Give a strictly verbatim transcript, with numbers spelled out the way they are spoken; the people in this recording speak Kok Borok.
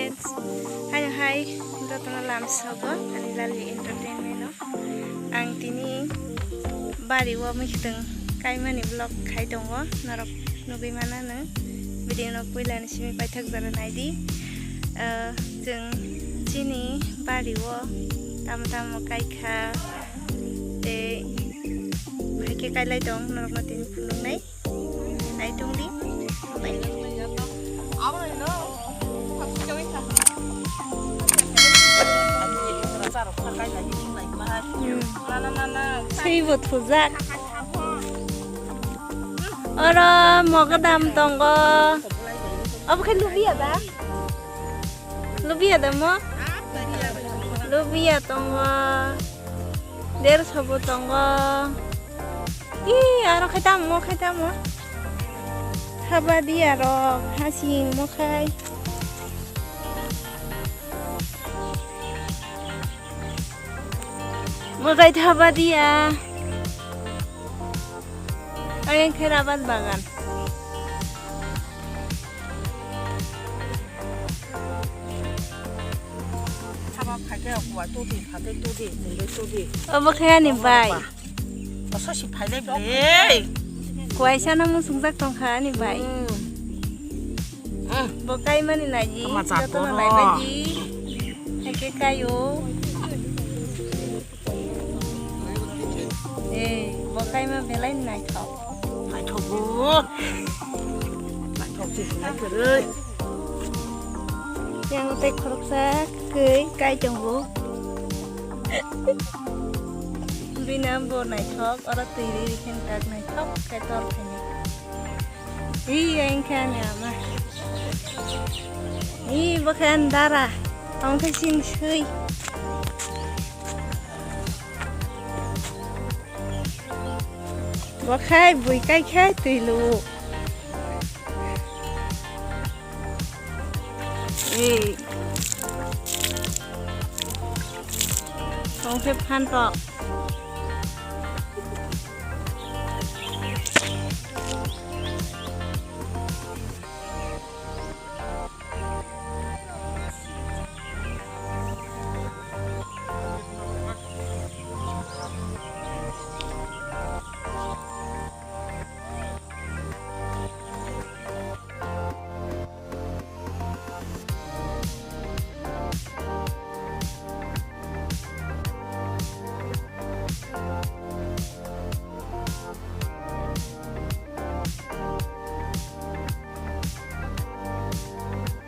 Hai hai, jotono lamsogo ani Lali Entertainment no. Ang tini bari o mwkhitwng kaimani vlog khai tongo, norok nugwi mano nwng. Video no puila ni simi paithak jora naidi. Ah, chwng chini bari o tamo tamo kaikha, tei hai khe kailai tong, norokno tini phunuknai. Nai tongdi. Hmm. Swibo thujak. Oro mogodam tongo. Obo khe lubiya da? Lubiya da mo? Lubiya tongo. Derso bo tongo. Ih, aro khai tamo, khai tamo. Haba di aro, hasing mo khai. Mo khai thaba dia. Ayang khai rabat bagan. Haba phaikhe kuwa tudi, phaikhe tudi, tungde tudi. Obo khe ani bai. Oso si phailai ble. Kuwaisa no musungjak tongkha ani bai. Hmm. Hmm. Bo kaimani naidi, Tama chak jotono bono. Naibaidi. Haikhe kaio. Eh, bo kaima belai naithok. Naithogo. Naithok se sinai kwrwi. Yang tei khoroksa kwrwi kai tongo. Bini bo naithok, oro twi ri ri khe tak naithok khe tor khaini. Hi, yang khe ani ama. Hi, bo khe ani dara. Tong khe sini swi. Bo khai bui kai khai twi lu. Ei. Tong khe phan tok.